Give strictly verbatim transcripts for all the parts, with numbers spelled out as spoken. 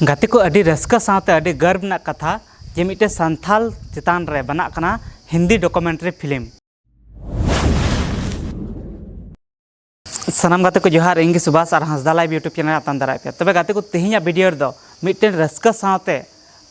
ᱜᱟᱛᱮ ᱠᱚ, ᱟᱹᱰᱤ ᱨᱟᱹᱥᱠᱟᱹ ᱥᱟᱶᱛᱮ ᱟᱹᱰᱤ ᱜᱚᱨᱵ ᱨᱮᱱᱟᱜ ᱠᱟᱛᱷᱟ ᱡᱮ ᱢᱤᱫᱴᱮᱱ ᱥᱟᱱᱛᱷᱟᱞ ᱪᱮᱛᱟᱱ ᱨᱮ ᱵᱮᱱᱟᱜ ᱠᱟᱱᱟ ᱦᱤᱱᱫᱤ ᱰᱚᱠᱩᱢᱮᱱᱴᱟᱨᱤ ᱯᱷᱤᱞᱢ᱾ ᱥᱟᱱᱟᱢ ᱜᱟᱛᱮ ᱠᱚ ᱡᱚᱦᱟᱨ, ᱤᱧ ᱜᱮ ᱥᱩᱵᱷᱟᱥ ᱟᱨ ᱦᱟᱸᱥᱫᱟ ᱞᱟᱭᱤᱵᱷ YouTube ᱪᱮᱱᱮᱞ ᱟᱛᱟᱝ ᱫᱟᱨᱟᱭ ᱯᱮ᱾ ᱛᱚᱵᱮ ᱜᱟᱛᱮ ᱠᱚ, ᱛᱮᱦᱮᱧᱟᱜ ᱵᱷᱤᱰᱤᱭᱳ ᱨᱮᱫᱚ ᱢᱤᱫᱴᱮᱱ ᱨᱟᱹᱥᱠᱟᱹ ᱥᱟᱶᱛᱮ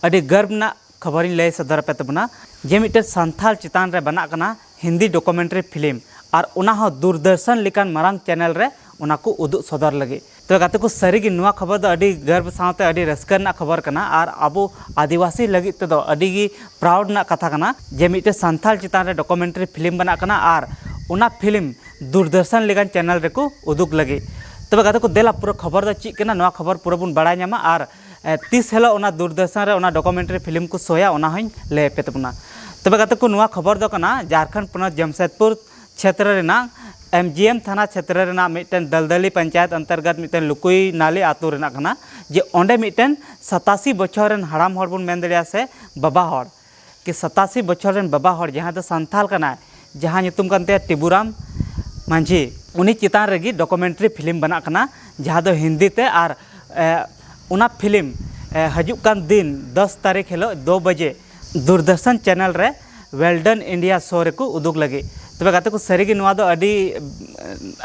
ᱟᱹᱰᱤ ᱜᱚᱨᱵ ᱨᱮᱱᱟᱜ ᱠᱷᱚᱵᱚᱨᱤᱧ ᱞᱟᱹᱭ ᱥᱚᱫᱚᱨ ᱟᱯᱮ ᱛᱟᱵᱚᱱᱟ ᱡᱮ ᱢᱤᱫᱴᱮᱱ ᱥᱟᱱᱛᱷᱟᱞ ᱪᱮᱛᱟᱱ ᱨᱮ ᱵᱮᱱᱟᱜ ᱠᱟᱱᱟ ᱦᱤᱱᱫᱤ ᱰᱚᱠᱩᱢᱮᱱᱴᱟᱨᱤ ᱯᱷᱤᱞᱢ, ᱟᱨ ᱚᱱᱟ ᱦᱚᱸ ᱫᱩᱨᱫᱚᱨᱥᱚᱱ ᱞᱮᱠᱟᱱ ᱢᱟᱨᱟᱝ ᱪᱮᱱᱮᱞ ᱨᱮ ᱚᱱᱟ ᱠᱚ ᱩᱫᱩᱜ ᱥᱚᱫᱚᱨ ᱞᱟᱹᱜᱤᱫ᱾ ᱛᱚᱵᱮ ᱜᱟᱛᱮ ᱠᱚ, ᱥᱟᱹᱨᱤᱜᱮ ᱱᱚᱣᱟ ᱠᱷᱚᱵᱚᱨ ᱫᱚ ᱟᱹᱰᱤ ᱜᱚᱨᱵ ᱥᱟᱶᱛᱮ ᱟᱹᱰᱤ ᱨᱟᱹᱥᱠᱟᱹ ᱨᱮᱱᱟᱜ ᱠᱷᱚᱵᱚᱨ ᱠᱟᱱᱟ, ᱟᱨ ᱟᱵᱚ ᱟᱹᱫᱤᱵᱟᱹᱥᱤ ᱞᱟᱹᱜᱤᱫ ᱛᱮᱫᱚ ᱟᱹᱰᱤ ᱜᱮ ᱯᱨᱟᱣᱩᱰ ᱨᱮᱱᱟᱜ ᱠᱟᱛᱷᱟ ᱠᱟᱱᱟ ᱡᱮ ᱢᱤᱫᱴᱮᱱ ᱥᱟᱱᱛᱷᱟᱞ ᱪᱮᱛᱟᱱ ᱨᱮ ᱰᱚᱠᱩᱢᱮᱱᱴᱟᱨᱤ ᱯᱷᱤᱞᱢ ᱵᱮᱱᱟᱜ ᱠᱟᱱᱟ ᱟᱨ ᱚᱱᱟ ᱯᱷᱤᱞᱢ ᱫᱩᱨᱫᱚᱨᱥᱚᱱ ᱞᱮᱠᱟᱱ ᱪᱮᱱᱮᱞ ᱨᱮᱠᱚ ᱩᱫᱩᱜ ᱞᱟᱹᱜᱤᱫ᱾ ᱛᱚᱵᱮ ᱜᱟᱛᱮ ᱠᱚ, ᱫᱮᱞᱟ ᱯᱩᱨᱟᱹ ᱠᱷᱚᱵᱚᱨ ᱫᱚ ᱪᱮᱫ ᱠᱟᱱᱟ, ᱱᱚᱣᱟ ᱠᱷᱚᱵᱚᱨ ᱯᱩᱨᱟᱹ ᱵᱚᱱ ᱵᱟᱲᱟᱭ ᱧᱟᱢᱟ, ᱟᱨ ᱮ, ᱛᱤᱥ ᱦᱤᱞᱳᱜ ᱚᱱᱟ ᱫᱩᱨᱫᱚᱨᱥᱚᱱ ᱨᱮ ᱚᱱᱟ ᱰᱚᱠᱩᱢᱮᱱᱴᱟᱨᱤ ᱯᱷᱤᱞᱢ ᱠᱚ ᱥᱳᱭᱟ, ᱚᱱᱟ ᱦᱚᱸᱧ ᱞᱟᱹᱭ ᱟᱯᱮ ᱛᱟᱵᱚᱱᱟ᱾ ᱛᱚᱵᱮ ᱜᱟᱛᱮ ᱠᱚ, ᱱᱚᱣᱟ ᱠᱷᱚᱵᱚᱨ ᱫᱚ ᱠᱟᱱᱟ ᱡᱷᱟᱨᱠᱷᱚᱸᱰ ᱯᱚᱱᱚᱛ ᱡᱟᱢᱥᱮᱫᱽᱯᱩᱨ ᱪᱷᱮᱛᱨᱚ ᱨᱮᱱᱟᱜ ᱮᱢ ᱡᱤ ᱮᱢ ᱛᱷᱟᱱᱟ ᱪᱷᱮᱛᱨᱚ ᱨᱮᱱᱟᱜ ᱢᱤᱫᱴᱮᱱ ᱫᱟᱞᱫᱟᱞᱤ ᱯᱚᱧᱪᱟᱭᱮᱛ ᱚᱱᱛᱚᱨᱜᱚᱛ ᱢᱤᱫᱴᱮᱱ ᱞᱩᱠᱩᱭ ᱱᱟᱞᱤ ᱟᱛᱳ ᱨᱮᱱᱟᱜ ᱠᱟᱱᱟ, ᱡᱮ ᱚᱸᱰᱮ ᱢᱤᱫᱴᱮᱱ ᱥᱟᱛᱟᱥᱤ ᱵᱚᱪᱷᱚᱨ ᱨᱮᱱ ᱦᱟᱲᱟᱢ ᱦᱚᱲ ᱵᱚᱱ ᱢᱮᱱ ᱫᱟᱲᱮᱭᱟᱜᱼᱟ ᱥᱮ ᱵᱟᱵᱟ ᱦᱚᱲ, ᱠᱤ ᱥᱟᱛᱟᱥᱤ ᱵᱚᱪᱷᱚᱨ ᱨᱮᱱ ᱵᱟᱵᱟ ᱦᱚᱲ, ᱡᱟᱦᱟᱸᱭ ᱫᱚ ᱥᱟᱱᱛᱷᱟᱞ ᱠᱟᱱᱟᱭ, ᱡᱟᱦᱟᱸ ᱧᱩᱛᱩᱢ ᱠᱟᱱ ᱛᱟᱭᱟ ᱴᱤᱵᱩᱨᱟᱢ ᱢᱟᱹᱡᱷᱤ, ᱩᱱᱤ ᱪᱮᱛᱟᱱ ᱨᱮᱜᱮ ᱰᱚᱠᱩᱢᱮᱱᱴᱟᱨᱤ ᱯᱷᱤᱞᱢ ᱵᱮᱱᱟᱜ ᱠᱟᱱᱟ, ᱡᱟᱦᱟᱸ ᱫᱚ ᱦᱤᱱᱫᱤ ᱛᱮ, ᱟᱨ ᱮ, ᱚᱱᱟ ᱯᱷᱤᱞᱢ ᱮ, ᱦᱤᱡᱩᱜ ᱠᱟᱱ ᱫᱤᱱ ᱫᱚᱥ ᱛᱟᱹᱨᱤᱠᱷ ᱦᱤᱞᱳᱜ ᱫᱩ ᱵᱟᱡᱮ ᱫᱩᱨᱫᱚᱨᱥᱚᱱ ᱪᱮᱱᱮᱞ ᱨᱮ ᱳᱭᱮᱞᱰᱚᱱ ᱤᱱᱰᱤᱭᱟ ᱥᱳ ᱨᱮᱠᱚ ᱩᱫᱩᱜ ᱞᱟᱹᱜᱤᱫ᱾ ᱛᱚᱵᱮ ᱜᱟᱛᱮ ᱠᱚ, ᱥᱟᱹᱨᱤᱜᱮ ᱱᱚᱣᱟ ᱫᱚ ᱟᱹᱰᱤ,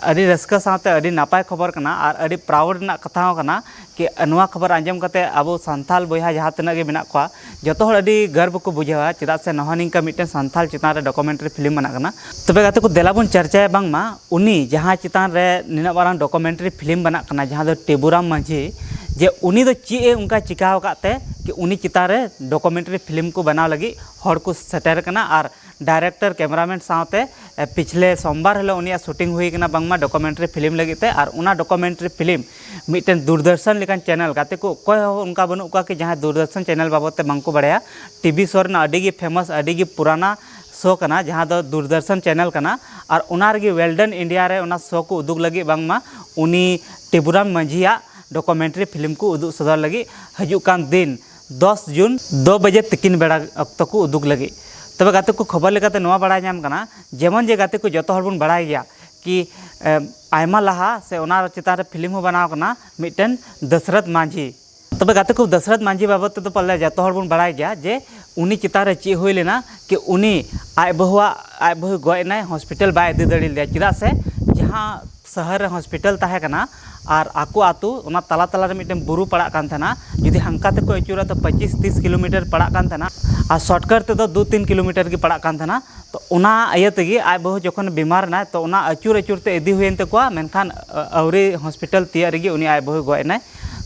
ᱟᱹᱰᱤ ᱨᱟᱹᱥᱠᱟᱹ ᱥᱟᱶᱛᱮ ᱟᱹᱰᱤ ᱱᱟᱯᱟᱭ ᱠᱷᱚᱵᱚᱨ ᱠᱟᱱᱟ ᱟᱨ ᱟᱹᱰᱤ ᱯᱨᱟᱣᱩᱰ ᱨᱮᱱᱟᱜ ᱠᱟᱛᱷᱟ ᱦᱚᱸ ᱠᱟᱱᱟ ᱠᱤ ᱱᱚᱣᱟ ᱠᱷᱚᱵᱚᱨ ᱟᱸᱡᱚᱢ ᱠᱟᱛᱮ ᱟᱵᱚ ᱥᱟᱱᱛᱟᱞ ᱵᱚᱭᱦᱟ ᱡᱟᱦᱟᱸ ᱛᱤᱱᱟᱹᱜ ᱜᱮ ᱢᱮᱱᱟᱜ ᱠᱚᱣᱟ, ᱡᱚᱛᱚ ᱦᱚᱲ ᱟᱹᱰᱤ ᱜᱚᱨᱵ ᱠᱚ ᱵᱩᱡᱷᱟᱹᱣᱟ, ᱪᱮᱫᱟᱜ ᱥᱮ ᱱᱚᱜᱼᱚ ᱱᱤᱝᱠᱟ ᱢᱤᱫᱴᱮᱱ ᱥᱟᱱᱛᱟᱞ ᱪᱮᱛᱟᱱ ᱨᱮ ᱰᱚᱠᱩᱢᱮᱱᱴᱟᱨᱤ ᱯᱷᱤᱞᱢ ᱵᱮᱱᱟᱜ ᱠᱟᱱᱟ᱾ ᱛᱚᱵᱮ ᱜᱟᱛᱮ ᱠᱚ, ᱫᱮᱞᱟ ᱵᱚᱱ ᱪᱟᱨᱪᱟᱭᱟ ᱵᱟᱝᱢᱟ ᱩᱱᱤ ᱡᱟᱦᱟᱸ ᱪᱮᱛᱟᱱ ᱨᱮ ᱱᱤᱱᱟᱹᱜ ᱢᱟᱨᱟᱝ ᱰᱚᱠᱩᱢᱮᱱᱴᱟᱨᱤ ᱯᱷᱤᱞᱢ ᱵᱮᱱᱟᱜ ᱠᱟᱱᱟ, ᱡᱟᱦᱟᱸ ᱫᱚ ᱴᱤᱵᱩᱨᱟᱢ ᱢᱟᱹᱡᱷᱤ, ᱡᱮ ᱩᱱᱤ ᱫᱚ ᱪᱮᱫ ᱮ ᱚᱱᱠᱟ ᱪᱤᱠᱟᱹ ᱟᱠᱟᱫ ᱛᱮ ᱠᱤ ᱩᱱᱤ ᱪᱮᱛᱟᱱ ᱨᱮ ᱰᱚᱠᱩᱢᱮᱱᱴᱟᱨᱤ ᱯᱷᱤᱞᱢ ᱠᱚ ᱵᱮᱱᱟᱣ ᱞᱟᱹᱜᱤᱫ ᱦᱚᱲ ᱠᱚ ᱥᱮᱴᱮᱨ ᱠᱟᱱᱟ, ᱟᱨ ᱰᱟᱭᱨᱮᱠᱴᱚᱨ, ᱠᱮᱢᱮᱨᱟᱢᱮᱱ ᱥᱟᱶᱛᱮ, ᱮ, ᱯᱤᱪᱷᱞᱮ ᱥᱳᱢᱵᱟᱨ ᱦᱤᱞᱳᱜ ᱩᱱᱤᱭᱟᱜ ᱥᱩᱴᱤᱝ ᱦᱩᱭ ᱠᱟᱱᱟ ᱵᱟᱝᱢᱟ ᱰᱚᱠᱩᱢᱮᱱᱴᱟᱨᱤ ᱯᱷᱤᱞᱢ ᱞᱟᱹᱜᱤᱫ ᱛᱮ, ᱟᱨ ᱚᱱᱟ ᱰᱚᱠᱩᱢᱮᱱᱴᱟᱨᱤ ᱯᱷᱤᱞᱢ ᱢᱤᱫᱴᱮᱱ ᱫᱩᱨᱫᱚᱨᱥᱚᱱ ᱞᱮᱠᱟᱱ ᱪᱮᱱᱮᱞ, ᱜᱟᱛᱮ ᱠᱚ, ᱚᱠᱚᱭ ᱦᱚᱸ ᱚᱱᱠᱟ ᱵᱟᱹᱱᱩᱜ ᱠᱚᱣᱟ ᱠᱤ ᱡᱟᱦᱟᱸᱭ ᱫᱩᱨᱫᱚᱨᱥᱚᱱ ᱪᱮᱱᱮᱞ ᱵᱟᱵᱚᱫ ᱛᱮ ᱵᱟᱝᱠᱚ ᱵᱟᱲᱟᱭᱟ᱾ ᱴᱤᱵᱷᱤ ᱥᱳ ᱨᱮᱱᱟᱜ ᱟᱹᱰᱤ ᱜᱮ ᱯᱷᱮᱢᱟᱥ, ᱟᱹᱰᱤ ᱜᱮ ᱯᱩᱨᱟᱱᱟ ᱥᱳ ᱠᱟᱱᱟ, ᱡᱟᱦᱟᱸ ᱫᱚ ᱫᱩᱨᱫᱚᱨᱥᱚᱱ ᱪᱮᱱᱮᱞ ᱠᱟᱱᱟ, ᱟᱨ ᱚᱱᱟ ᱨᱮᱜᱮ ᱳᱭᱮᱞᱰᱚᱱ ᱤᱱᱰᱤᱭᱟ ᱨᱮ ᱚᱱᱟ ᱥᱳ ᱠᱚ ᱩᱫᱩᱜ ᱞᱟᱹᱜᱤᱫ ᱵᱟᱝᱢᱟ ᱩᱱᱤ ᱴᱤᱵᱩᱨᱟᱢ ᱢᱟᱹᱡᱷᱤᱭᱟᱜ ᱰᱚᱠᱩᱢᱮᱱᱴᱟᱨᱤ ᱯᱷᱤᱞᱢ ᱠᱚ ᱩᱫᱩᱜ ᱥᱚᱫᱚᱨ ᱞᱟᱹᱜᱤᱫ ᱦᱤᱡᱩᱜ ᱠᱟᱱ ᱫᱤᱱ ᱫᱚᱥ ᱡᱩᱱ ᱫᱩ ᱵᱟᱡᱮ ᱛᱤᱠᱤᱱ ᱵᱮᱲᱟ ᱚᱠᱛᱚ ᱠᱚ ᱩᱫᱩᱜ ᱞᱟᱹᱜᱤᱫ᱾ ᱛᱚᱵᱮ ᱜᱟᱛᱮ ᱠᱚ, ᱠᱷᱚᱵᱚᱨ ᱞᱮᱠᱟᱛᱮ ᱱᱚᱣᱟ ᱵᱟᱲᱟᱭ ᱧᱟᱢ ᱠᱟᱱᱟ, ᱡᱮᱢᱚᱱ ᱡᱮ ᱜᱟᱛᱮ ᱠᱚ, ᱡᱚᱛᱚ ᱦᱚᱲ ᱵᱚᱱ ᱵᱟᱲᱟᱭ ᱜᱮᱭᱟ ᱠᱤ, ᱮ, ᱟᱭᱢᱟ ᱞᱟᱦᱟ ᱥᱮ ᱚᱱᱟ ᱪᱮᱛᱟᱱ ᱨᱮ ᱯᱷᱤᱞᱢ ᱦᱚᱸ ᱵᱮᱱᱟᱣ ᱠᱟᱱᱟ ᱢᱤᱫᱴᱮᱱ ᱫᱚᱥᱨᱚᱛᱷ ᱢᱟᱹᱡᱷᱤ, ᱛᱚᱵᱮ ᱜᱟᱛᱮ ᱠᱚ, ᱫᱟᱥᱨᱚᱛᱷ ᱢᱟᱹᱡᱷᱤ ᱵᱟᱵᱚᱫ ᱛᱮᱫᱚ ᱯᱟᱞᱮ ᱡᱚᱛᱚ ᱦᱚᱲ ᱵᱚᱱ ᱵᱟᱲᱟᱭ ᱜᱮᱭᱟ ᱡᱮ ᱩᱱᱤ ᱪᱮᱛᱟᱱ ᱨᱮ ᱪᱮᱫ ᱦᱩᱭ ᱞᱮᱱᱟ, ᱠᱤ ᱩᱱᱤ ᱟᱡ ᱵᱟᱹᱦᱩᱣᱟᱜ, ᱟᱡ ᱵᱟᱹᱦᱩ ᱜᱚᱡ ᱮᱱᱟᱭ, ᱦᱚᱥᱯᱤᱴᱟᱞ ᱵᱟᱭ ᱤᱫᱤ ᱫᱟᱲᱮ ᱞᱮᱫᱮᱭᱟ᱾ ᱪᱮᱫᱟᱜ ᱥᱮ ᱡᱟᱦᱟᱸ ᱥᱚᱦᱚᱨ ᱨᱮ ᱦᱚᱥᱯᱤᱴᱟᱞ ᱛᱟᱦᱮᱸ ᱠᱟᱱᱟ ᱟᱨ ᱟᱠᱚ ᱟᱹᱛᱩ, ᱚᱱᱟ ᱛᱟᱞᱟ ᱛᱟᱞᱟ ᱨᱮ ᱢᱤᱫᱴᱮᱱ ᱵᱩᱨᱩ ᱯᱟᱲᱟᱜ ᱠᱟᱱ ᱛᱟᱦᱮᱱᱟ᱾ ᱡᱩᱫᱤ ᱦᱟᱱᱠᱟ ᱛᱮᱠᱚ ᱟᱹᱪᱩᱨᱟ ᱛᱚ ᱯᱚᱸᱪᱤᱥ ᱛᱤᱥ ᱠᱤᱞᱳᱢᱤᱴᱟᱨ ᱯᱟᱲᱟᱜ ᱠᱟᱱ ᱛᱟᱦᱮᱱᱟ, ᱟᱨ ᱥᱚᱨᱴᱠᱟᱴ ᱛᱮᱫᱚ ᱫᱩ ᱛᱤᱱ ᱠᱤᱞᱳᱢᱤᱴᱟᱨ ᱜᱮ ᱯᱟᱲᱟᱜ ᱠᱟᱱ ᱛᱟᱦᱮᱱᱟ᱾ ᱛᱚ ᱚᱱᱟ ᱤᱭᱟᱹ ᱛᱮᱜᱮ ᱟᱡ ᱵᱟᱹᱦᱩ ᱡᱚᱠᱷᱚᱱ ᱵᱤᱢᱟᱨ ᱮᱱᱟᱭ, ᱛᱚ ᱚᱱᱟ ᱟᱹᱪᱩᱨ ᱟᱹᱪᱩᱨ ᱛᱮ ᱤᱫᱤ ᱦᱩᱭᱮᱱ ᱛᱟᱠᱚᱣᱟ, ᱢᱮᱱᱠᱷᱟᱱ ᱟᱹᱣᱨᱤ ᱦᱚᱥᱯᱤᱴᱟᱞ ᱛᱤᱭᱟᱹᱜ ᱨᱮᱜᱮ ᱩᱱᱤ ᱟᱡ ᱵᱟᱹᱦᱩᱭ ᱜᱚᱡ ᱮᱱᱟᱭ᱾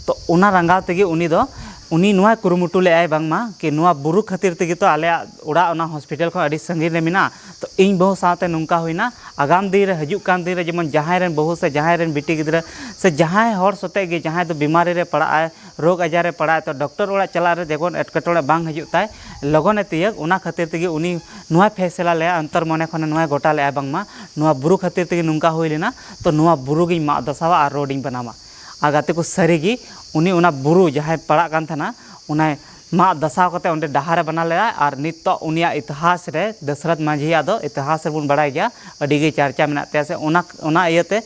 ᱛᱚ ᱚᱱᱟ ᱨᱟᱸᱜᱟᱣ ᱛᱮᱜᱮ ᱩᱱᱤ ᱫᱚ, ᱩᱱᱤ ᱱᱚᱣᱟᱭ ᱠᱩᱨᱩᱢᱩᱴᱩ ᱞᱮᱫᱟᱭ ᱵᱟᱝᱢᱟ ᱠᱤ ᱱᱚᱣᱟ ᱵᱩᱨᱩ ᱠᱷᱟᱹᱛᱤᱨ ᱛᱮᱜᱮ ᱛᱚ ᱟᱞᱮᱭᱟᱜ ᱚᱲᱟᱜ ᱚᱱᱟ ᱦᱚᱥᱯᱤᱴᱟᱞ ᱠᱷᱚᱱ ᱟᱹᱰᱤ ᱥᱟᱺᱜᱤᱧ ᱨᱮ ᱢᱮᱱᱟᱜᱼᱟ᱾ ᱛᱚ ᱤᱧ ᱵᱟᱹᱦᱩ ᱥᱟᱶᱛᱮ ᱱᱚᱝᱠᱟ ᱦᱩᱭᱱᱟ, ᱟᱜᱟᱢ ᱫᱤᱱ ᱨᱮ, ᱦᱤᱡᱩᱜ ᱠᱟᱱ ᱫᱤᱱ ᱨᱮ ᱡᱮᱢᱚᱱ ᱡᱟᱦᱟᱸᱭ ᱨᱮᱱ ᱵᱟᱹᱦᱩ ᱥᱮ ᱡᱟᱦᱟᱸᱭ ᱨᱮᱱ ᱵᱤᱴᱤ ᱜᱤᱫᱽᱨᱟᱹ ᱥᱮ ᱡᱟᱦᱟᱸᱭ ᱦᱚᱲ ᱥᱟᱛᱮᱜ ᱜᱮ ᱡᱟᱦᱟᱸᱭ ᱫᱚ ᱵᱤᱢᱟᱨᱤ ᱨᱮ ᱯᱟᱲᱟᱜ ᱟᱭ, ᱨᱳᱜᱽ ᱟᱡᱟᱨ ᱨᱮ ᱯᱟᱲᱟᱜ ᱟᱭ, ᱛᱚ ᱰᱚᱠᱴᱚᱨ ᱚᱲᱟᱜ ᱪᱟᱞᱟᱜ ᱨᱮ ᱡᱮᱢᱚᱱ ᱮᱴᱠᱮᱴᱚᱬᱮ ᱵᱟᱝ ᱦᱤᱡᱩᱜ ᱛᱟᱭ, ᱞᱚᱜᱚᱱᱮ ᱛᱤᱭᱟᱹᱜ, ᱚᱱᱟ ᱠᱷᱟᱹᱛᱤᱨ ᱛᱮᱜᱮ ᱩᱱᱤ ᱱᱚᱣᱟᱭ ᱯᱷᱮᱥᱞᱟ ᱞᱮᱫᱼᱟ, ᱚᱱᱛᱚᱨ ᱢᱚᱱᱮ ᱠᱷᱚᱱᱮ ᱱᱚᱣᱟᱭ ᱜᱚᱴᱟ ᱞᱮᱫᱼᱟ ᱵᱟᱝᱢᱟ ᱱᱚᱣᱟ ᱵᱩᱨᱩ ᱠᱷᱟᱹᱛᱤᱨ ᱛᱮᱜᱮ ᱱᱚᱝᱠᱟ ᱦᱩᱭ ᱞᱮᱱᱟ, ᱛᱚ ᱱᱚᱣᱟ ᱵᱩᱨᱩ ᱜᱤᱧ ᱢᱟᱜ ᱫᱷᱟᱥᱟᱣᱟ ᱟᱨ ᱨᱳᱰ ᱤᱧ ᱵᱮᱱᱟᱣᱟ᱾ ᱟᱨ ᱜᱟᱛᱮ ᱠᱚ, ᱥᱟᱹᱨᱤᱜᱮ ᱩᱱᱤ ᱚᱱᱟ ᱵᱩᱨᱩ ᱡᱟᱦᱟᱸᱭ ᱯᱟᱲᱟᱜ ᱠᱟᱱ ᱛᱟᱦᱮᱱᱟ, ᱚᱱᱟᱭ ᱢᱟᱜ ᱫᱷᱟᱥᱟᱣ ᱠᱟᱛᱮ ᱚᱸᱰᱮ ᱰᱟᱦᱟᱨᱮ ᱵᱮᱱᱟᱣ ᱞᱮᱫᱼᱟ᱾ ᱟᱨ ᱱᱤᱛᱚᱜ ᱩᱱᱤᱭᱟᱜ ᱤᱛᱤᱦᱟᱥ ᱨᱮ, ᱫᱟᱥᱨᱚᱛᱷ ᱢᱟᱹᱡᱷᱤᱭᱟᱜ ᱫᱚ ᱤᱛᱤᱦᱟᱥ ᱨᱮᱵᱚᱱ ᱵᱟᱲᱟᱭ ᱜᱮᱭᱟ, ᱟᱹᱰᱤ ᱜᱮ ᱪᱟᱨᱪᱟ ᱢᱮᱱᱟᱜ ᱛᱟᱭᱟ᱾ ᱥᱮ ᱚᱱᱟ, ᱚᱱᱟ ᱤᱭᱟᱹᱛᱮ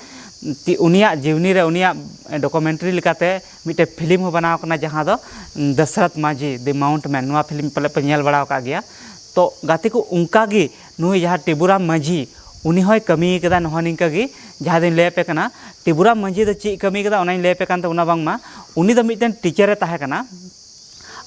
ᱛᱤ-, ᱩᱱᱤᱭᱟᱜ ᱡᱤᱵᱽᱱᱤ ᱨᱮ, ᱩᱱᱤᱭᱟᱜ ᱰᱚᱠᱩᱢᱮᱱᱴᱟᱨᱤ ᱞᱮᱠᱟᱛᱮ ᱢᱤᱫᱴᱮᱱ ᱯᱷᱤᱞᱢ ᱦᱚᱸ ᱵᱮᱱᱟᱣ ᱠᱟᱱᱟ, ᱡᱟᱦᱟᱸ ᱫᱚ ᱫᱟᱥᱨᱚᱛᱷ ᱢᱟᱹᱡᱷᱤ, The Mountain Man᱾ ᱱᱚᱣᱟ ᱯᱷᱤᱞᱢ ᱯᱟᱞᱮ ᱯᱮ ᱧᱮᱞ ᱵᱟᱲᱟ ᱟᱠᱟᱫ ᱜᱮᱭᱟ᱾ ᱛᱚ ᱜᱟᱛᱮ ᱠᱚ, ᱚᱱᱠᱟ ᱜᱮ ᱱᱩᱭ ᱡᱟᱦᱟᱸ ᱴᱤᱵᱩᱨᱟᱢ ᱢᱟᱹᱡᱷᱤ, ᱩᱱᱤ ᱦᱚᱸᱭ ᱠᱟᱹᱢᱤ ᱠᱟᱫᱟ ᱱᱚᱜᱼᱚ ᱱᱤᱝᱠᱟ ᱜᱮ, ᱡᱟᱦᱟᱸ ᱫᱚᱧ ᱞᱟᱹᱭ ᱟᱯᱮ ᱠᱟᱱᱟ᱾ ᱴᱤᱵᱩᱨᱟᱢ ᱢᱟᱹᱡᱷᱤ ᱫᱚ ᱪᱮᱫ ᱠᱟᱹᱢᱤ ᱠᱟᱫᱟ, ᱚᱱᱟᱧ ᱞᱟᱹᱭ ᱟᱯᱮ ᱠᱟᱱ ᱛᱟᱵᱚᱱᱟ᱾ ᱵᱟᱝᱢᱟ ᱩᱱᱤ ᱫᱚ ᱢᱤᱫᱴᱮᱱ ᱴᱤᱪᱟᱨᱮ ᱛᱟᱦᱮᱸ ᱠᱟᱱᱟ᱾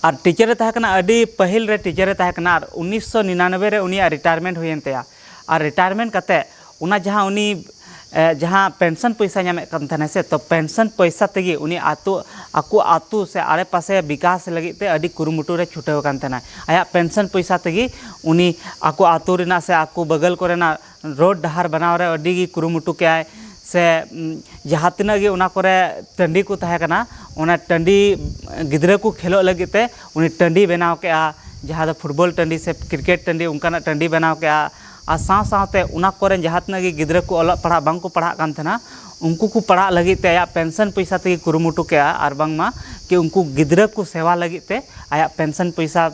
ᱟᱨ ᱴᱤᱪᱟᱨᱮ ᱛᱟᱦᱮᱸ ᱠᱟᱱᱟ, ᱟᱹᱰᱤ ᱯᱟᱹᱦᱤᱞ ᱨᱮ ᱴᱤᱪᱟᱨᱮ ᱛᱟᱦᱮᱸ ᱠᱟᱱᱟ᱾ ᱟᱨ ᱩᱱᱤᱥᱥᱚ ᱱᱤᱨᱟᱱᱚᱵᱵᱳᱭ ᱨᱮ ᱩᱱᱤᱭᱟᱜ ᱨᱤᱴᱟᱭᱟᱨᱢᱮᱱᱴ ᱦᱩᱭᱮᱱ ᱛᱟᱭᱟ᱾ ᱟᱨ ᱨᱤᱴᱟᱭᱟᱨᱢᱮᱱᱴ ᱠᱟᱛᱮ ᱚᱱᱟ ᱡᱟᱦᱟᱸ ᱩᱱᱤ, ᱮ, ᱡᱟᱦᱟᱸ ᱯᱮᱱᱥᱚᱱ ᱯᱚᱭᱥᱟ ᱧᱟᱢᱮᱫ ᱠᱟᱱ ᱛᱟᱦᱮᱱᱟᱭ ᱥᱮ, ᱛᱚ ᱯᱮᱱᱥᱚᱱ ᱯᱚᱭᱥᱟ ᱛᱮᱜᱮ ᱩᱱᱤ ᱟᱛᱳ, ᱟᱠᱚ ᱟᱛᱳ ᱥᱮ ᱟᱲᱮ ᱯᱟᱥᱮ ᱵᱤᱠᱟᱥ ᱞᱟᱹᱜᱤᱫ ᱛᱮ ᱟᱹᱰᱤ ᱠᱩᱨᱩᱢᱩᱴᱩ ᱨᱮ ᱪᱷᱩᱴᱟᱹᱣ ᱟᱠᱟᱱ ᱛᱟᱦᱮᱱᱟᱭ᱾ ᱟᱭᱟᱜ ᱯᱮᱱᱥᱚᱱ ᱯᱚᱭᱥᱟ ᱛᱮᱜᱮ ᱩᱱᱤ ᱟᱠᱚ ᱟᱛᱳ ᱨᱮᱱᱟᱜ ᱥᱮ ᱟᱠᱚ ᱵᱟᱜᱟᱞ ᱠᱚᱨᱮᱱᱟᱜ ᱨᱳᱰ ᱰᱟᱦᱟᱨ ᱵᱮᱱᱟᱣ ᱨᱮ ᱟᱹᱰᱤ ᱜᱮ ᱠᱩᱨᱩᱢᱩᱴᱩ ᱠᱮᱜᱼᱟᱭ᱾ ᱥᱮ, ᱩᱢ, ᱡᱟᱦᱟᱸ ᱛᱤᱱᱟᱹᱜ ᱜᱮ ᱚᱱᱟ ᱠᱚᱨᱮ ᱴᱟᱺᱰᱤ ᱠᱚ ᱛᱟᱦᱮᱸ ᱠᱟᱱᱟ, ᱚᱱᱟ ᱴᱟᱺᱰᱤ ᱜᱤᱫᱽᱨᱟᱹ ᱠᱚ ᱠᱷᱮᱞᱳᱜ ᱞᱟᱹᱜᱤᱫ ᱛᱮ ᱩᱱᱤ ᱴᱟᱺᱰᱤ ᱵᱮᱱᱟᱣ ᱠᱮᱜᱼᱟ, ᱡᱟᱦᱟᱸ ᱫᱚ ᱯᱷᱩᱴᱵᱚᱞ ᱴᱟᱺᱰᱤ ᱥᱮ ᱠᱨᱤᱠᱮᱴ ᱴᱟᱺᱰᱤ, ᱚᱱᱠᱟᱱᱟᱜ ᱴᱟᱺᱰᱤ ᱵᱮᱱᱟᱣ ᱠᱮᱜᱼᱟ᱾ ᱟᱨ ᱥᱟᱶ ᱥᱟᱶᱛᱮ ᱚᱱᱟ ᱠᱚᱨᱮᱱ ᱡᱟᱦᱟᱸ ᱛᱤᱱᱟᱹᱜ ᱜᱮ ᱜᱤᱫᱽᱨᱟᱹ ᱠᱚ ᱚᱞᱚᱜ ᱯᱟᱲᱦᱟᱜ ᱵᱟᱝ ᱠᱚ ᱯᱟᱲᱦᱟᱜ ᱠᱟᱱ ᱛᱟᱦᱮᱱᱟ, ᱩᱱᱠᱩ ᱠᱚ ᱯᱟᱲᱦᱟᱜ ᱞᱟᱹᱜᱤᱫ ᱛᱮ ᱟᱭᱟᱜ ᱯᱮᱱᱥᱚᱱ ᱯᱚᱭᱥᱟ ᱛᱮᱜᱮ ᱠᱩᱨᱩᱢᱩᱴᱩ ᱠᱮᱜᱼᱟ᱾ ᱟᱨ ᱵᱟᱝᱢᱟ ᱠᱤ ᱩᱱᱠᱩ ᱜᱤᱫᱽᱨᱟᱹ ᱠᱚ ᱥᱮᱵᱟ ᱞᱟᱹᱜᱤᱫ ᱛᱮ ᱟᱭᱟᱜ ᱯᱮᱱᱥᱚᱱ ᱯᱚᱭᱥᱟ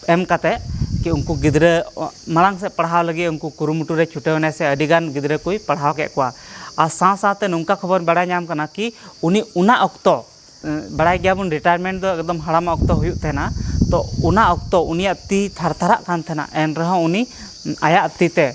ᱮᱢ ᱠᱟᱛᱮ ᱠᱤ ᱩᱱᱠᱩ ᱜᱤᱫᱽᱨᱟᱹ ᱢᱟᱲᱟᱝ ᱥᱮᱫ ᱯᱟᱲᱦᱟᱣ ᱞᱟᱹᱜᱤᱫ ᱩᱱᱠᱩ ᱠᱩᱨᱩᱢᱩᱴᱩ ᱨᱮ ᱪᱷᱩᱴᱟᱹᱣ ᱮᱱᱟᱭ ᱥᱮ ᱟᱹᱰᱤ ᱜᱟᱱ ᱜᱤᱫᱽᱨᱟᱹ ᱠᱚᱭ ᱯᱟᱲᱦᱟᱣ ᱠᱮᱫ ᱠᱚᱣᱟ᱾ ᱟᱨ ᱥᱟᱶ ᱥᱟᱶᱛᱮ ᱱᱚᱝᱠᱟ ᱠᱷᱚᱵᱚᱨ ᱵᱟᱲᱟᱭ ᱧᱟᱢ ᱠᱟᱱᱟ ᱠᱤ ᱩᱱᱤ ᱚᱱᱟ ᱚᱠᱛᱚ ᱵᱟᱲᱟᱭ ᱜᱮᱭᱟᱵᱚᱱ, ᱨᱤᱴᱟᱭᱟᱨᱢᱮᱱᱴ ᱫᱚ ᱮᱠᱫᱚᱢ ᱦᱟᱲᱟᱢᱟᱜ ᱚᱠᱛᱚ ᱦᱩᱭᱩᱜ ᱛᱟᱦᱮᱱᱟ᱾ ᱛᱚ ᱚᱱᱟ ᱚᱠᱛᱚ ᱩᱱᱤᱭᱟᱜ ᱛᱤ ᱛᱷᱟᱨ ᱛᱷᱟᱨᱟᱜ ᱠᱟᱱ ᱛᱟᱦᱮᱱᱟ, ᱮᱱ ᱨᱮᱦᱚᱸ ᱩᱱᱤ ᱟᱭᱟᱜ ᱛᱤ ᱛᱮ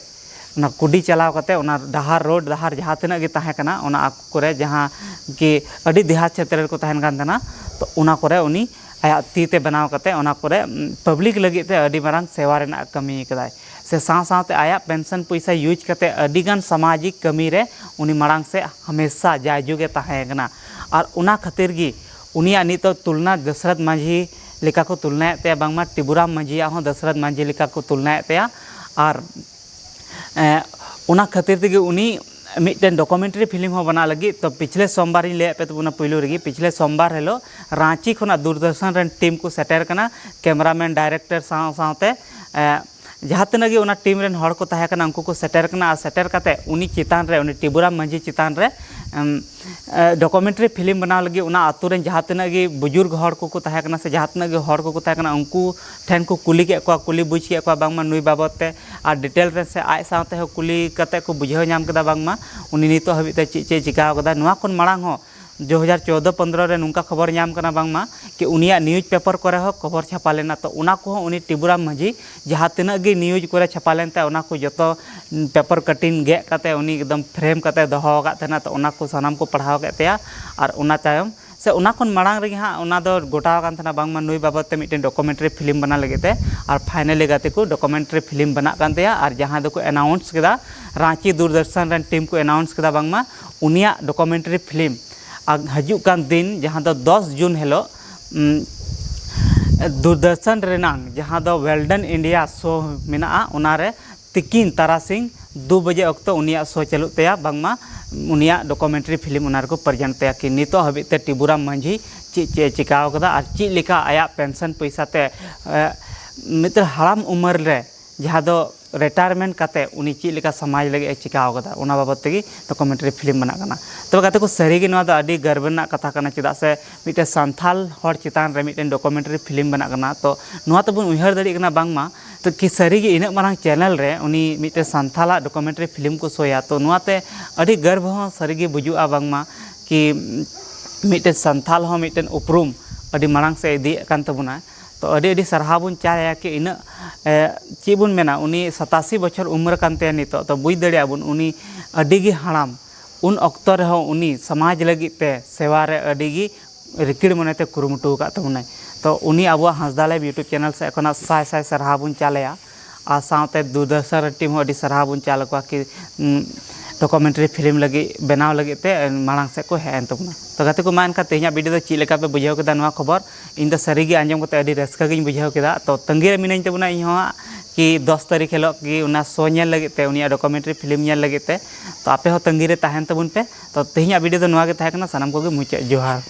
ᱚᱱᱟ ᱠᱩᱰᱤ ᱪᱟᱞᱟᱣ ᱠᱟᱛᱮ, ᱚᱱᱟ ᱰᱟᱦᱟᱨ, ᱨᱳᱰ ᱰᱟᱦᱟᱨ ᱡᱟᱦᱟᱸ ᱛᱤᱱᱟᱹᱜ ᱜᱮ ᱛᱟᱦᱮᱸ ᱠᱟᱱᱟ, ᱚᱱᱟ ᱟᱠᱚ ᱠᱚᱨᱮ ᱡᱟᱦᱟᱸ ᱜᱮ ᱟᱹᱰᱤ ᱫᱮᱦᱟᱛ ᱪᱷᱮᱛᱨᱚ ᱨᱮᱠᱚ ᱛᱟᱦᱮᱱ ᱠᱟᱱ ᱛᱟᱦᱮᱱᱟ, ᱛᱚ ᱚᱱᱟ ᱠᱚᱨᱮ ᱩᱱᱤ ᱟᱭᱟᱜ ᱛᱤ ᱛᱮ ᱵᱮᱱᱟᱣ ᱠᱟᱛᱮ ᱚᱱᱟ ᱠᱚᱨᱮ ᱯᱟᱵᱽᱞᱤᱠ ᱞᱟᱹᱜᱤᱫ ᱛᱮ ᱟᱹᱰᱤ ᱢᱟᱨᱟᱝ ᱥᱮᱵᱟ ᱨᱮᱱᱟᱜ ᱠᱟᱹᱢᱤ ᱠᱟᱫᱟᱭ᱾ ᱥᱮ ᱥᱟᱶ ᱥᱟᱶᱛᱮ ᱟᱭᱟᱜ ᱯᱮᱱᱥᱚᱱ ᱯᱚᱭᱥᱟ ᱤᱭᱩᱡᱽ ᱠᱟᱛᱮ ᱟᱹᱰᱤ ᱜᱟᱱ ᱥᱟᱢᱟᱡᱤᱠ ᱠᱟᱹᱢᱤ ᱨᱮ ᱩᱱᱤ ᱢᱟᱲᱟᱝ ᱥᱮᱫ ᱦᱟᱢᱮᱥᱟ ᱡᱟᱭᱡᱩᱜᱽ ᱮ ᱛᱟᱦᱮᱸ ᱠᱟᱱᱟ᱾ ᱟᱨ ᱚᱱᱟ ᱠᱷᱟᱹᱛᱤᱨ ᱜᱮ ᱩᱱᱤᱭᱟᱜ ᱱᱤᱛᱚᱜ ᱛᱩᱞᱱᱟ ᱫᱚᱥᱚᱨᱚᱛᱷ ᱢᱟᱹᱡᱷᱤ ᱞᱮᱠᱟ ᱠᱚ ᱛᱩᱞᱱᱟᱭᱮᱫ ᱛᱟᱭᱟ, ᱵᱟᱝᱢᱟ ᱴᱤᱵᱩᱨᱟᱢ ᱢᱟᱹᱡᱷᱤᱭᱟᱜ ᱦᱚᱸ ᱫᱚᱥᱚᱨᱚᱛᱷ ᱢᱟᱹᱡᱷᱤ ᱞᱮᱠᱟ ᱠᱚ ᱛᱩᱞᱱᱟᱭᱮᱫ ᱛᱟᱭᱟ᱾ ᱟᱨ ᱮᱸ, ᱚᱱᱟ ᱠᱷᱟᱹᱛᱤᱨ ᱛᱮᱜᱮ ᱩᱱᱤ ᱢᱤᱫᱴᱮᱱ ᱰᱚᱠᱩᱢᱮᱱᱴᱟᱨᱤ ᱯᱷᱤᱞᱢ ᱦᱚᱸ ᱵᱮᱱᱟᱣ ᱞᱟᱹᱜᱤᱫ᱾ ᱛᱚ ᱯᱤᱪᱷᱞᱮ ᱥᱳᱢᱵᱟᱨ ᱤᱧ ᱞᱟᱹᱭᱟᱫ ᱯᱮ ᱛᱟᱵᱚᱱᱟ ᱯᱩᱭᱞᱩ ᱨᱮᱜᱮ, ᱯᱤᱪᱷᱞᱮ ᱥᱳᱢᱵᱟᱨ ᱦᱤᱞᱳᱜ ᱨᱟᱸᱪᱤ ᱠᱷᱚᱱᱟᱜ ᱫᱩᱨᱫᱚᱨᱥᱚᱱ ᱨᱮᱱ ᱴᱤᱢ ᱠᱚ ᱥᱮᱴᱮᱨ ᱠᱟᱱᱟ, ᱠᱮᱢᱮᱨᱟᱢᱮᱱ, ᱰᱟᱭᱨᱮᱠᱴᱚᱨ ᱥᱟᱶ ᱥᱟᱶᱛᱮ, ᱮᱸ, ᱡᱟᱦᱟᱸ ᱛᱤᱱᱟᱹᱜ ᱜᱮ ᱚᱱᱟ ᱴᱤᱢ ᱨᱮᱱ ᱦᱚᱲ ᱠᱚ ᱛᱟᱦᱮᱸ ᱠᱟᱱᱟ, ᱩᱱᱠᱩ ᱠᱚ ᱥᱮᱴᱮᱨ ᱠᱟᱱᱟ᱾ ᱟᱨ ᱥᱮᱴᱮᱨ ᱠᱟᱛᱮ ᱩᱱᱤ ᱪᱮᱛᱟᱱ ᱨᱮ, ᱩᱱᱤ ᱴᱤᱵᱩᱨᱟᱢ ᱢᱟᱹᱡᱷᱤ ᱪᱮᱛᱟᱱ ᱨᱮ, ᱮᱢ, ᱮ, ᱰᱚᱠᱩᱢᱮᱱᱴᱟᱨᱤ ᱯᱷᱤᱞᱢ ᱵᱮᱱᱟᱣ ᱞᱟᱹᱜᱤᱫ ᱚᱱᱟ ᱟᱛᱳ ᱨᱮᱱ ᱡᱟᱦᱟᱸ ᱛᱤᱱᱟᱹᱜ ᱜᱮ ᱵᱩᱡᱩᱨᱜ ᱦᱚᱲ ᱠᱚᱠᱚ ᱛᱟᱦᱮᱸ ᱠᱟᱱᱟ ᱥᱮ ᱡᱟᱦᱟᱸ ᱛᱤᱱᱟᱹᱜ ᱜᱮ ᱦᱚᱲ ᱠᱚᱠᱚ ᱛᱟᱦᱮᱸ ᱠᱟᱱᱟ, ᱩᱱᱠᱩ ᱴᱷᱮᱱ ᱠᱚ ᱠᱩᱞᱤ ᱠᱮᱫ ᱠᱚᱣᱟ, ᱠᱩᱞᱤ ᱵᱩᱡᱽ ᱠᱮᱫ ᱠᱚᱣᱟ ᱵᱟᱝᱢᱟ ᱱᱩᱭ ᱵᱟᱵᱚᱫ ᱛᱮ᱾ ᱟᱨ ᱰᱤᱴᱮᱞ ᱨᱮ ᱥᱮ ᱟᱡ ᱥᱟᱶᱛᱮ ᱦᱚᱸ ᱠᱩᱞᱤ ᱠᱟᱛᱮ ᱠᱚ ᱵᱩᱡᱷᱟᱹᱣ ᱧᱟᱢ ᱠᱮᱫᱟ ᱵᱟᱝᱢᱟ ᱩᱱᱤ ᱱᱤᱛᱚᱜ ᱦᱟᱹᱵᱤᱡ ᱛᱮ ᱪᱮᱫ ᱪᱮᱫ ᱮ ᱪᱤᱠᱟᱹ ᱟᱠᱟᱫᱟ᱾ ᱱᱚᱣᱟ ᱠᱷᱚᱱ ᱢᱟᱲᱟᱝ ᱦᱚᱸ ᱫᱩ ᱦᱟᱡᱟᱨ ᱪᱳᱫᱽᱫᱳ ᱯᱚᱱᱫᱽᱨᱚ ᱨᱮ ᱱᱚᱝᱠᱟ ᱠᱷᱚᱵᱚᱨ ᱧᱟᱢ ᱠᱟᱱᱟ ᱵᱟᱝᱢᱟ ᱠᱤ ᱩᱱᱤᱭᱟᱜ ᱱᱤᱭᱩᱡᱽ ᱯᱮᱯᱟᱨ ᱠᱚᱨᱮ ᱦᱚᱸ ᱠᱷᱚᱵᱚᱨ ᱪᱷᱟᱯᱟ ᱞᱮᱱᱟ᱾ ᱛᱚ ᱚᱱᱟ ᱠᱚᱦᱚᱸ ᱩᱱᱤ ᱴᱤᱵᱩᱨᱟᱢ ᱢᱟᱹᱡᱷᱤ ᱡᱟᱦᱟᱸ ᱛᱤᱱᱟᱹᱜ ᱜᱮ ᱱᱤᱭᱩᱡᱽ ᱠᱚᱨᱮ ᱪᱷᱟᱯᱟ ᱞᱮᱱ ᱛᱟᱭ, ᱚᱱᱟ ᱠᱚ ᱡᱚᱛᱚ ᱯᱮᱯᱟᱨ ᱠᱟᱴᱤᱝ ᱜᱮᱫ ᱠᱟᱛᱮ ᱩᱱᱤ ᱮᱠᱫᱚᱢ ᱯᱷᱨᱮᱢ ᱠᱟᱛᱮ ᱫᱚᱦᱚ ᱟᱠᱟᱫ ᱛᱟᱦᱮᱱᱟ᱾ ᱛᱚ ᱚᱱᱟ ᱠᱚ ᱥᱟᱱᱟᱢ ᱠᱚ ᱯᱟᱲᱦᱟᱣ ᱠᱮᱫ ᱛᱟᱭᱟ᱾ ᱟᱨ ᱚᱱᱟ ᱛᱟᱭᱚᱢ ᱥᱮ ᱚᱱᱟ ᱠᱷᱚᱱ ᱢᱟᱲᱟᱝ ᱨᱮᱜᱮ ᱦᱟᱸᱜ ᱚᱱᱟ ᱫᱚ ᱜᱚᱴᱟᱣ ᱟᱠᱟᱱ ᱛᱟᱦᱮᱱᱟ ᱵᱟᱝᱢᱟ ᱱᱩᱭ ᱵᱟᱵᱚᱫ ᱛᱮ ᱢᱤᱫᱴᱮᱱ ᱰᱚᱠᱩᱢᱮᱱᱴᱟᱨᱤ ᱯᱷᱤᱞᱢ ᱵᱮᱱᱟᱣ ᱞᱟᱹᱜᱤᱫ ᱛᱮ᱾ ᱟᱨ ᱯᱷᱟᱭᱱᱟᱞᱤ ᱜᱟᱛᱮ ᱠᱚ ᱰᱚᱠᱩᱢᱮᱱᱴᱟᱨᱤ ᱯᱷᱤᱞᱢ ᱵᱮᱱᱟᱜ ᱠᱟᱱ ᱛᱟᱭᱟ᱾ ᱟᱨ ᱡᱟᱦᱟᱸ ᱫᱚᱠᱚ ᱮᱱᱟᱣᱩᱱᱥ ᱠᱮᱫᱟ, ᱨᱟᱸᱪᱤ ᱫᱩᱨᱫᱚᱨᱥᱚᱱ ᱨᱮᱱ ᱴᱤᱢ ᱠᱚ ᱮᱱᱟᱣᱩᱱᱥ ᱠᱮᱫᱟ ᱵᱟᱝᱢᱟ ᱩᱱᱤᱭᱟᱜ ᱰᱚᱠᱩᱢᱮᱱᱴᱟᱨᱤ ᱯᱷᱤᱞᱢ ᱟᱨ ᱦᱤᱡᱩᱜ ᱠᱟᱱ ᱫᱤᱱ, ᱡᱟᱦᱟᱸ ᱫᱚ ᱫᱚᱥ ᱡᱩᱱ ᱦᱤᱞᱳᱜ, ᱩᱢ, ᱫᱩᱨᱫᱚᱨᱥᱚᱱ ᱨᱮᱱᱟᱝ ᱡᱟᱦᱟᱸ ᱫᱚ ᱣᱮᱞᱰᱮᱱ ᱤᱱᱰᱤᱭᱟ ᱥᱳ ᱢᱮᱱᱟᱜᱼᱟ, ᱚᱱᱟᱨᱮ ᱛᱤᱠᱤᱱ ᱛᱟᱨᱟᱥᱤᱧ ᱫᱩ ᱵᱟᱡᱮ ᱚᱠᱛᱚ ᱩᱱᱤᱭᱟᱜ ᱥᱳ ᱪᱟᱹᱞᱩᱜ ᱛᱟᱭᱟ, ᱵᱟᱝᱢᱟ ᱩᱱᱤᱭᱟᱜ ᱰᱚᱠᱩᱢᱮᱱᱴᱟᱨᱤ ᱯᱷᱤᱞᱢ ᱚᱱᱟ ᱨᱮᱠᱚ ᱯᱨᱮᱡᱮᱱᱴ ᱛᱟᱭᱟ ᱠᱤ ᱱᱤᱛᱚᱜ ᱦᱟᱹᱵᱤᱡ ᱛᱮ ᱴᱤᱵᱩᱨᱟᱢ ᱢᱟᱹᱡᱷᱤ ᱪᱮᱫ ᱪᱮᱫ ᱮ ᱪᱤᱠᱟᱹ ᱟᱠᱟᱫᱟ ᱟᱨ ᱪᱮᱫ ᱞᱮᱠᱟ ᱟᱭᱟᱜ ᱯᱮᱱᱥᱚᱱ ᱯᱚᱭᱥᱟ ᱛᱮ, ᱮ, ᱢᱤᱫᱴᱮᱱ ᱦᱟᱲᱟᱢ ᱩᱢᱮᱨ ᱨᱮ ᱡᱟᱦᱟᱸ ᱫᱚ ᱨᱤᱴᱟᱭᱟᱨᱢᱮᱱᱴ ᱠᱟᱛᱮ ᱩᱱᱤ ᱪᱮᱫ ᱞᱮᱠᱟ ᱥᱚᱢᱟᱡᱽ ᱞᱟᱹᱜᱤᱫ ᱮ ᱪᱤᱠᱟᱹ ᱟᱠᱟᱫᱟ, ᱚᱱᱟ ᱵᱟᱵᱚᱫ ᱛᱮᱜᱮ ᱰᱚᱠᱩᱢᱮᱱᱴᱟᱨᱤ ᱯᱷᱤᱞᱢ ᱵᱮᱱᱟᱜ ᱠᱟᱱᱟ᱾ ᱛᱚᱵᱮ ᱜᱟᱛᱮ ᱠᱚ, ᱥᱟᱹᱨᱤᱜᱮ ᱱᱚᱣᱟ ᱫᱚ ᱟᱹᱰᱤ ᱜᱚᱨᱵ ᱨᱮᱱᱟᱜ ᱠᱟᱛᱷᱟ ᱠᱟᱱᱟ, ᱪᱮᱫᱟᱜ ᱥᱮ ᱢᱤᱫᱴᱮᱱ ᱥᱟᱱᱛᱟᱲ ᱦᱚᱲ ᱪᱮᱛᱟᱱ ᱨᱮ ᱢᱤᱫᱴᱮᱱ ᱰᱚᱠᱩᱢᱮᱱᱴᱟᱨᱤ ᱯᱷᱤᱞᱢ ᱵᱮᱱᱟᱜ ᱠᱟᱱᱟ᱾ ᱛᱚ ᱱᱚᱣᱟ ᱛᱮᱵᱚᱱ ᱩᱭᱦᱟᱹᱨ ᱫᱟᱲᱮᱭᱟᱜ ᱠᱟᱱᱟ ᱵᱟᱝᱢᱟ ᱛᱚ ᱠᱤ ᱥᱟᱹᱨᱤᱜᱮ ᱤᱱᱟᱹᱜ ᱢᱟᱨᱟᱝ ᱪᱮᱱᱮᱞ ᱨᱮ ᱩᱱᱤ ᱢᱤᱫᱴᱮᱱ ᱥᱟᱱᱛᱟᱲᱟᱜ ᱰᱚᱠᱩᱢᱮᱱᱴᱟᱨᱤ ᱯᱷᱤᱞᱢ ᱠᱚ ᱥᱳᱭᱟ᱾ ᱛᱚ ᱱᱚᱣᱟᱛᱮ ᱟᱹᱰᱤ ᱜᱚᱨᱵ ᱦᱚᱸ ᱥᱟᱹᱨᱤᱜᱮ ᱵᱩᱡᱩᱜᱼᱟ ᱵᱟᱝᱢᱟ ᱠᱤ ᱢᱤᱫᱴᱮᱱ ᱥᱟᱱᱛᱟᱲ ᱦᱚᱸ ᱢᱤᱫᱴᱮᱱ ᱩᱯᱨᱩᱢ ᱟᱹᱰᱤ ᱢᱟᱲᱟᱝ ᱥᱮᱫ ᱤᱫᱤᱭᱮᱫ ᱠᱟᱱ ᱛᱟᱵᱚᱱᱟ᱾ ᱛᱚ ᱟᱹᱰᱤ ᱟᱹᱰᱤ ᱥᱟᱨᱦᱟᱣ ᱵᱚᱱ ᱪᱟᱞ ᱟᱭᱟ ᱠᱤ ᱤᱱᱟᱹᱜ, ᱮ, ᱪᱮᱫ ᱵᱚᱱ ᱢᱮᱱᱟ, ᱩᱱᱤ ᱥᱟᱛᱟᱥᱤ ᱵᱚᱪᱷᱚᱨ ᱩᱢᱮᱨ ᱠᱟᱱ ᱛᱟᱭᱟ ᱱᱤᱛᱚᱜ᱾ ᱛᱚ ᱵᱩᱡᱽ ᱫᱟᱲᱮᱭᱟᱜᱼᱟ ᱵᱚᱱ ᱩᱱᱤ ᱟᱹᱰᱤ ᱜᱮ ᱦᱟᱲᱟᱢ, ᱩᱱ ᱚᱠᱛᱚ ᱨᱮᱦᱚᱸ ᱩᱱᱤ ᱥᱚᱢᱟᱡᱽ ᱞᱟᱹᱜᱤᱫ ᱛᱮ ᱥᱮᱵᱟ ᱨᱮ ᱟᱹᱰᱤ ᱜᱮ ᱨᱤᱠᱤᱲ ᱢᱚᱱᱮᱛᱮ ᱠᱩᱨᱩᱢᱩᱴᱩ ᱟᱠᱟᱫ ᱛᱟᱵᱚᱱᱟᱭ᱾ ᱛᱚ ᱩᱱᱤ ᱟᱵᱚᱣᱟᱜ ᱦᱟᱸᱥᱫᱟ ᱞᱟᱭᱤᱵᱷ YouTube ᱪᱮᱱᱮᱞ ᱥᱮᱫ ᱠᱷᱚᱱᱟᱜ ᱥᱟᱭ ᱥᱟᱭ ᱥᱟᱨᱦᱟᱣ ᱵᱚᱱ ᱪᱟᱞ ᱟᱭᱟ᱾ ᱟᱨ ᱥᱟᱶᱛᱮ ᱫᱩᱨᱫᱚᱨᱥᱚᱱ ᱨᱮᱱ ᱴᱤᱢ ᱦᱚᱸ ᱟᱹᱰᱤ ᱥᱟᱨᱦᱟᱣ ᱵᱚᱱ ᱪᱟᱞ ᱟᱠᱚᱣᱟ ᱠᱤ, ᱩᱸ, ᱰᱚᱠᱩᱢᱮᱱᱴᱟᱨᱤ ᱯᱷᱤᱞᱢ ᱞᱟᱹᱜᱤᱫ, ᱵᱮᱱᱟᱣ ᱞᱟᱹᱜᱤᱫ ᱛᱮ ᱢᱟᱲᱟᱝ ᱥᱮᱫ ᱠᱚ ᱦᱮᱡ ᱮᱱ ᱛᱟᱵᱚᱱᱟ᱾ ᱛᱚ ᱜᱟᱛᱮ ᱠᱚ, ᱢᱟ ᱮᱱᱠᱷᱟᱱ ᱛᱮᱦᱮᱧᱟᱜ ᱵᱷᱤᱰᱤᱭᱳ ᱫᱚ ᱪᱮᱫ ᱞᱮᱠᱟ ᱯᱮ ᱵᱩᱡᱷᱟᱹᱣ ᱠᱮᱫᱟ ᱱᱚᱣᱟ ᱠᱷᱚᱵᱚᱨ? ᱤᱧ ᱫᱚ ᱥᱟᱹᱨᱤ ᱜᱮ ᱟᱸᱡᱚᱢ ᱠᱟᱛᱮ ᱟᱹᱰᱤ ᱨᱟᱹᱥᱠᱟᱹ ᱜᱤᱧ ᱵᱩᱡᱷᱟᱹᱣ ᱠᱮᱫᱟ᱾ ᱛᱚ ᱛᱟᱺᱜᱤ ᱨᱮ ᱢᱤᱱᱟᱹᱧ ᱛᱟᱵᱚᱱᱟ ᱤᱧ ᱦᱚᱸ ᱦᱟᱸᱜ ᱠᱤ ᱫᱚᱥ ᱛᱟᱹᱨᱤᱠᱷ ᱦᱤᱞᱳᱜ ᱠᱤ ᱚᱱᱟ ᱥᱳ ᱧᱮᱞ ᱞᱟᱹᱜᱤᱫ ᱛᱮ, ᱩᱱᱤᱭᱟᱜ ᱰᱚᱠᱩᱢᱮᱱᱴᱟᱨᱤ ᱯᱷᱤᱞᱢ ᱧᱮᱞ ᱞᱟᱹᱜᱤᱫ ᱛᱮ᱾ ᱛᱚ ᱟᱯᱮ ᱦᱚᱸ ᱛᱟᱺᱜᱤ ᱨᱮ ᱛᱟᱦᱮᱱ ᱛᱟᱵᱚᱱ ᱯᱮ᱾ ᱛᱚ ᱛᱮᱦᱮᱧᱟᱜ ᱵᱷᱤᱰᱤᱭᱳ ᱫᱚ ᱱᱚᱣᱟ ᱜᱮ ᱛᱟᱦᱮᱸ ᱠᱟᱱᱟ᱾ ᱥᱟᱱᱟᱢ ᱠᱚᱜᱮ ᱢᱩᱪᱟᱹᱫ ᱡᱚᱦᱟᱨ᱾